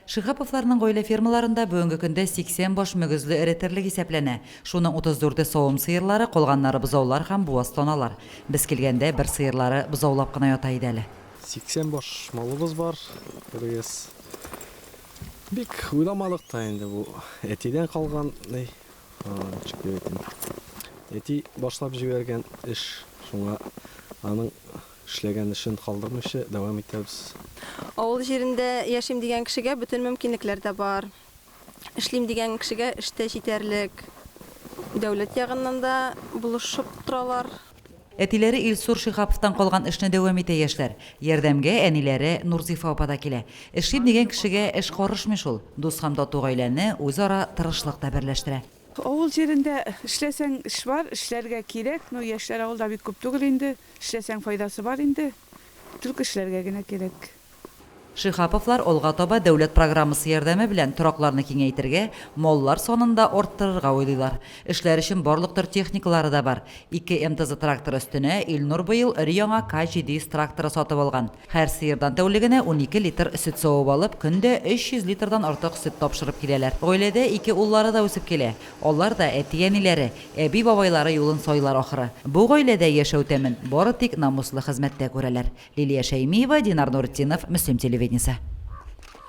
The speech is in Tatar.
Шиһаповларның гаилә фермаларында бүгенге көндә 80 баш мөгезле эре терлек исәпләнә. Шуның 34-е савым сыерлары, калганнары бозаулар һәм буаз таналар. Без килгәндә бер сыерлары бозаулап кына ята иде әле. 80 баш малыбыз бар, күрегез. Бик уйламадык та инде бу әтидән калган, ни, ничек дип әйтим, әти башлап җибәргән эш, шуңа аның Эшләгән эшен калдырмыйча дәвам итәбез. Авыл җирендә яшим дигән кешегә бөтен мөмкинлекләр дә бар. Эшлим дигән кешегә эш тә җитәрлек. Дәүләт ягыннан да булышып торалар. Әтиләре Илсур Шиһаповтан калган эшне дәвам итә яшьләр. Ярдәмгә әниләре Нурзифа апа да килә. Эшлим дигән кешегә эш карышмый шул. Дус һәм тату гаиләне үзара тырышлык та берләштерә. Авыл җирендә эшләсәң эш бар, эшләргә кирәк. Ну, яшьләр авылда бик күп түгел инде. Эшләсәң файдасы бар инде. Түлке эшләргә генә кирәк. Шиһаповлар алга таба дәүләт программасы ярдәме белән торакларны киңәйтергә, маллар санын да арттырырга уйлыйлар. Эшләр өчен барлык төр техникалары да бар. Ике МТЗ тракторы өстенә Илнур быел өр-яңа К 700 тракторы сатып алган. Һәр сыердан тәүлегенә 12 литр сөт савып алып, көн дә 300 литрдан артык сөт тапшырып киләләр. Гаиләдә ике уллары да үсеп килә. Алар да әти-әниләре, әби-бабайлары юлын сайлар ахры. Бу гаиләдә яшәү тәмен бары тик намуслы хезмәттә күрәләр. Лилия Шәймиева, Динар Нуретдинов, Мөслим телевидениесе.